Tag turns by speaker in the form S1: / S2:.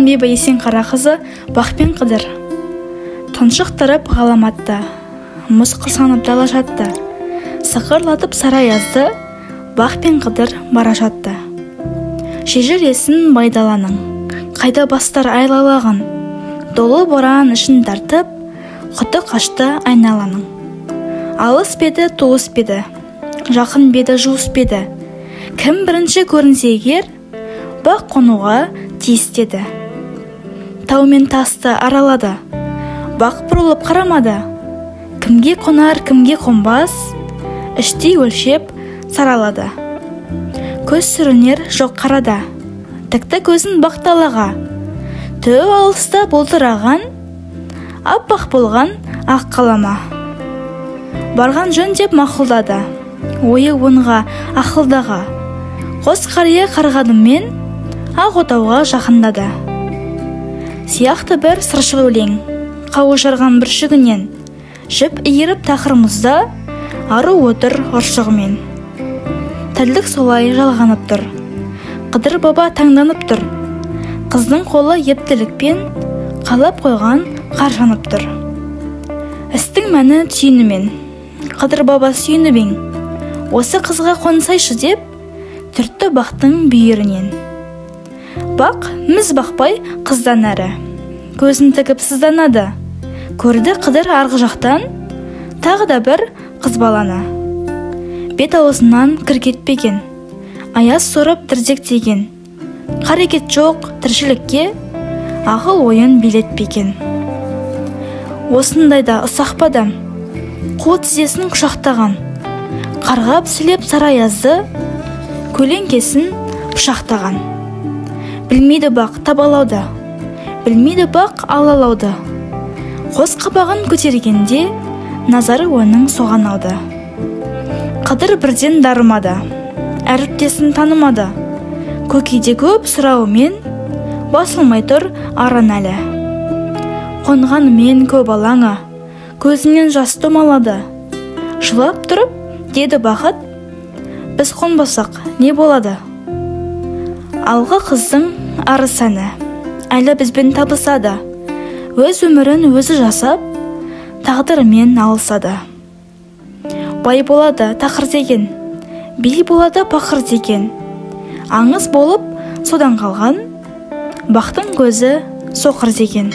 S1: Ханбибі Есенқарақызы, Бақ пен Қыдыр. Тұншықтырып ғаламатты, мұз құрсанып дала жатты. Сықырлатып сары аязды, Бақ пен Қыдыр бара жатты. Шежіресін байдаланың, қайда бастар айлалаған, долы боран ішін тартып, құты қашты айналаның. Алыс беті туыс беті, жақын беті жуыс беті, кім бірінші көрінсе егер, бақ қонуға тиіс деді. Тау мен тасты аралады, бақ бұрылып қарамады. Кімге қонар, кімге қонбас, іштей өлшеп саралады. Көз сүрінер жоқ қарада, тікті көзін бақ далаға. Тө алыста бұлдыраған, аппақ болған ақ қалама. Барған жөн деп мақұлдады, ойы оңға, ақылдаға. Қос қария қарғадыммен ақ отауға жақындады. Сияқты бір сыршыл өлең, қауы жарған бүршігінен, жіп иіріп тақыр мұзда, ару отыр ұршығымен. Тірлік солай жалғанып тұр, Қыдыр баба таңданып тұр. Қыздың қолы ептілікпен қалап қойған қар жанып тұр. Істің мәні түйінімен, Қыдыр баба сүйініп ең, осы қызға қонсайшы деп, түртті бақтың бүйірінен. Бақ міз бақпай қыздан әрі, көзін тігіп сызданады. Көрді Қыдыр арғы жақтан тағы да бір қыз баланы. Бет аузынан кір кетпеген, аяз сорып дірдектеген. Қарекет жоқ тіршілікке, ақыл ойын билетпеген. Осындайда ұсақ бадам, қу тізесін құшақтаған, қарғап сілеп сары аязды, көлеңкесін пышақтаған. Білмейді бақ табалауды, білмейді бақ алалауды. Қос қабағын көтергенде, назары оның соған ауды. Қыдыр бірден дарымады, әріптесін танымады. Көкейде көп сұрауымен, басылмай тұр аран әлі. Қонғанымен көп алаңы, көзінен жас домалады. Жылап тұрып, деді Бақыт, біз қонбасақ не болады? Алғы қыздың ары сәні, әлі бізбен табысады. Өз өмірін өзі жасап, тағдырымен алысады. Бай болады тақыр деген, би болады пақыр деген. Аңыз болып содан қалған, бақтың көзі соқыр деген.